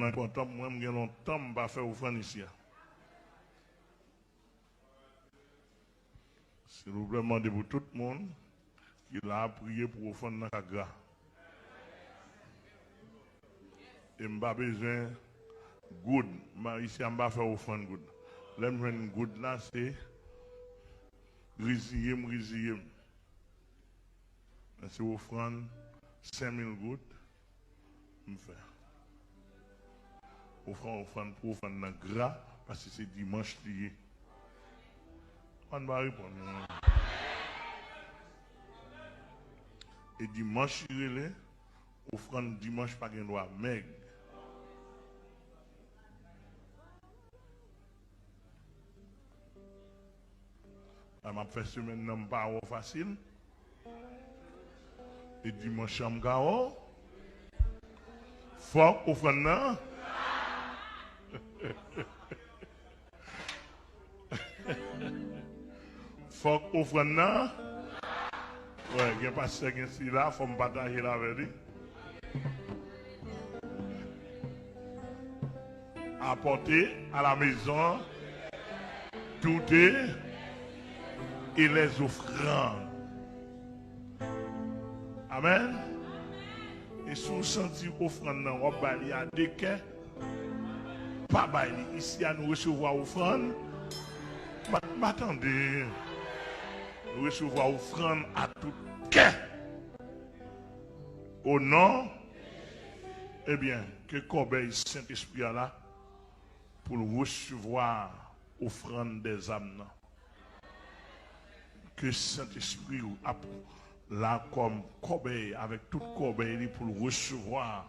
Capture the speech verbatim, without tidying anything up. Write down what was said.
nan pran tan pou mwen, m gen lontan m pa fè ofrann isi a. Silvouplè, m mande pou tout moun ki la a priye pou ofrann nan ka gra. E m pa bezwen goud. M pa, isi a, m pa fè ofrann goud. Lè m jwenn goud la, se reziye m, reziye m. Men se ofrann senk mil goud m fè. Ofrann, ofrann pou ofrann nan gra, paske se dimanch li ye. Ann pa reponn mwen. E dimanch li rele, ofrann dimanch pa gen dwa mèg. Lè m ap fè semèn nan, m pa wè w fasil. E dimanch an, m ka wè w. Fòk ofrann nan. Fòk ofrann nan. Wè, gen pastè, gen sila, fò m pataje l avè li. Apportez à la maison toutes les offrandes. Amen. E si w santi ofrann nan w ap bay li a de kè, pa bay li. Isi a, nou resevwa ofrann. M pa, m pa tande. Nou resevwa ofrann a tout kè. O non, ebyen, ke kòbèy Sentespri a la pou l resevwa ofrann dèzam nan. Ke Sentespri ap la kòm kòbèy, avèk tout kòbèy li pou l resevwa